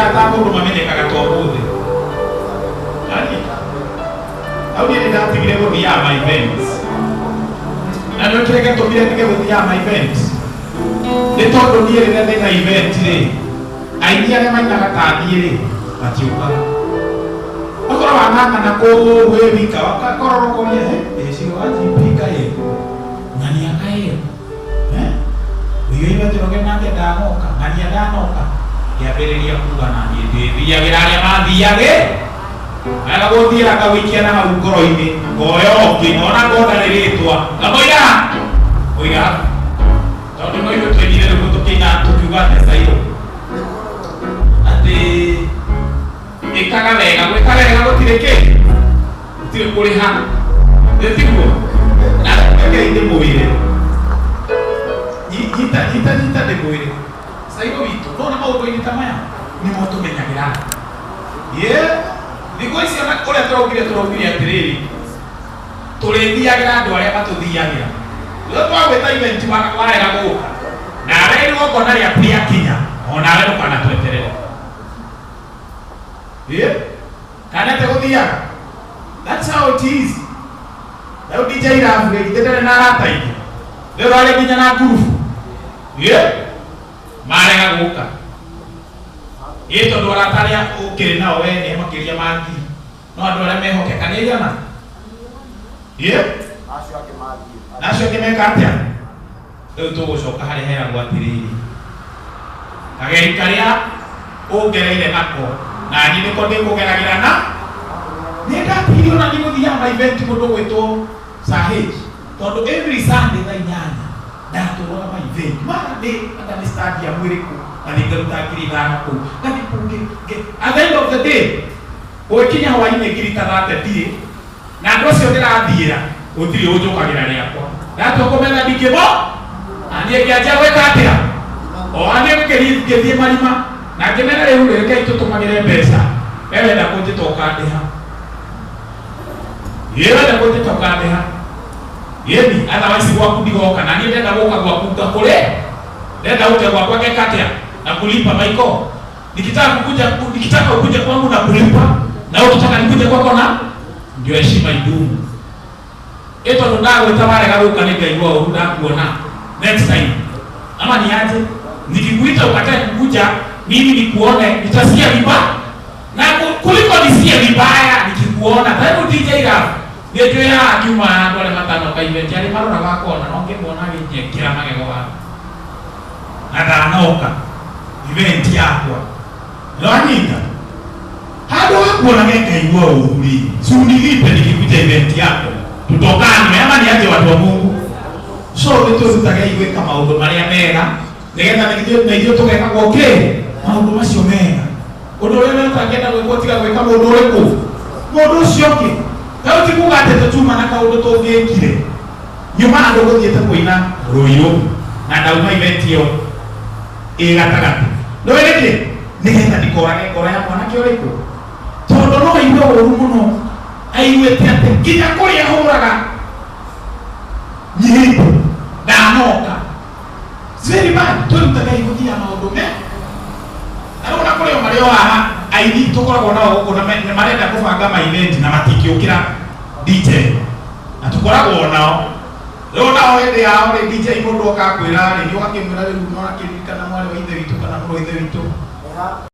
Arata a mũndũ mamenyekaga to ũmũthĩ. Nani? Hau niĩ nĩndatigire gũthiaga ma events. Na nĩ kĩrĩa gĩatũmire ndige gũthiaga ma events? Nĩ tondũ niĩ rĩrĩa ndĩna event rĩ, aini arĩa mainaga ta niĩ rĩ, matiũkaga. Ũkorwo wang'ang'ana kũu wĩ wika, ũgakororokoria, ĩ Shiro wa GP kaĩ, ng'ania kaĩ, eh? Ũiyũire Njoroge nake ndanoka, ng'ania ndanoka. Ngĩambĩrĩria kuga na niĩ ndĩthiagĩra arĩa mathiagĩ. Wega gũthiĩra ngagũikia na hau ngoro-inĩ, ngoya ũngĩ, ngona ngonda nĩ rĩtwa, ngamũiga mũiga tondũ no ithuĩ twainire rĩmwe tũkĩina tũkiuga atĩ Cairo atĩ ĩkaga wega, gwĩka wega gũtirĩ kĩ, gũtirĩ kũrĩha, nĩ tiguo? Na rekei ndĩmwĩre, nyita nyita nyita ndĩmwĩre, Cairo witũ, nona maũndũ-inĩ ta maya nĩmo tũmenyagĩra. Ye, thikũ ici ona ũrĩa tũraugire atĩrĩrĩ, tũrĩthiagĩra andũ arĩa matũthiagĩra. Rĩrĩa twagwĩta event warega gũka, nawe igongona rĩaku rĩakinya, onawe ndũkanatweterere. Ye, kana atĩa gũthiaga? That's how it is. Rĩu DJ Rabu rĩ, githĩ ndarĩ na arata aingĩ? Rĩu arĩ nginya na ngurubu. Ye, marega gũka. Ĩ tondũ arata arĩa ũkĩrĩ nao we nĩ makĩria ma ngiri. No andũ arĩa mehokeka nĩ aigana? Ĩ? Acio angĩ mathiĩ. Na acio angĩ meka atĩa? Rĩu tũgũcoka harĩa heragwo atĩrĩrĩ, kageri karĩa ũngereire nako na niĩ nĩko ndĩkũgeragĩra na nĩ ndatigire ona niĩ gũthiaga ma event mũndũ gwĩtwo Sahej tondũ every Sunday thaa 8 ndatũraga ma event mara nĩ anga nĩ stadium ĩrĩkũ ngathiĩ ngaruta 5,000 kũu ngathiĩ kũu at the end of the day gũgĩkinya hwainĩ ngiri ta thate ndirĩ na andũ acio ndĩrathiĩra gũtirĩ ũnjũkagĩra rĩakwa ndatua kũmetha ndingĩmo na niĩ ngĩanjia gwĩka atĩa o niĩ ngĩthiĩ marima na ngĩmera rĩu rĩ rekei tũtũmagĩre mbeca we wenda kũnjĩta ũkandĩha ĩ wenda kũnjĩta ũkandĩha ĩni otherwise gwaku ndigoka na niĩ ndenda gũka gwaku ngakũrĩ ndenda ũke gwakwa ngeka atĩa na kulipa maiko nikitaka kukuja nikitaka ukuje kwangu na kulipa na ukitaka nikuje kwako na ndio heshima idumu. Ĩ tondũ ndagwĩta warega gũka nĩ ngaigua ũru ndakuona next time ama ni aje nikikuita ukatae kukuja mimi nikuone nitasikia vibaya na kuliko nisikie vibaya nikikuona. Taibu DJ Rafu nĩ njũĩ haha akiuma andũ arĩa matanoka event arĩa maroraga akona no ngĩmuona agĩnjĩkĩra magego haha na ndanoka event yakwa nĩwanyita handũ ha kuona ngaigua ũru rĩ, si unilipe nikikuja event yako tutokane ama ni aje watu wa Mungu? So nĩ twĩrutage gwĩka maũndũ marĩa mega nĩgetha na ithuĩ tũgekagwo kĩ maũndũ macio mega. Ũndũ ũrĩa wee ũtangĩenda gwĩkwo tiga gwĩka mũndũ ũrĩkũ mũndũ ũcio ũngĩ. Rĩu ti kuga atĩ tũtiuma na kaũndũ tũngĩkire nyuma andũ gũthiĩte kũina Rũirũ na ndauma event ĩyo ĩ gatagatĩ. Nĩũĩ nĩkĩ? Nĩgetha ndikorage ngoro ya mwanake ũrĩkũ tondũ no aigue ũru mũno aiguĩte atĩ nginya kũrĩa hũraga nyĩmbo ndanoka. It's very bad. Twĩrutage gũthiaga maũndũ me na rĩu ona kũrĩ o marĩ o haha aini tũkoragwo nao gũkũ na marenda kũbanga ma event na matingĩũkĩra DJ na tũkoragwo nao rĩu nao hĩndĩ yao rĩ DJ mũndũ okakwĩra rĩ nĩ ũgakĩmwĩra rĩu no akĩririkana mwarĩ wa ithe witũ kana mũrũ wa ithe witũ.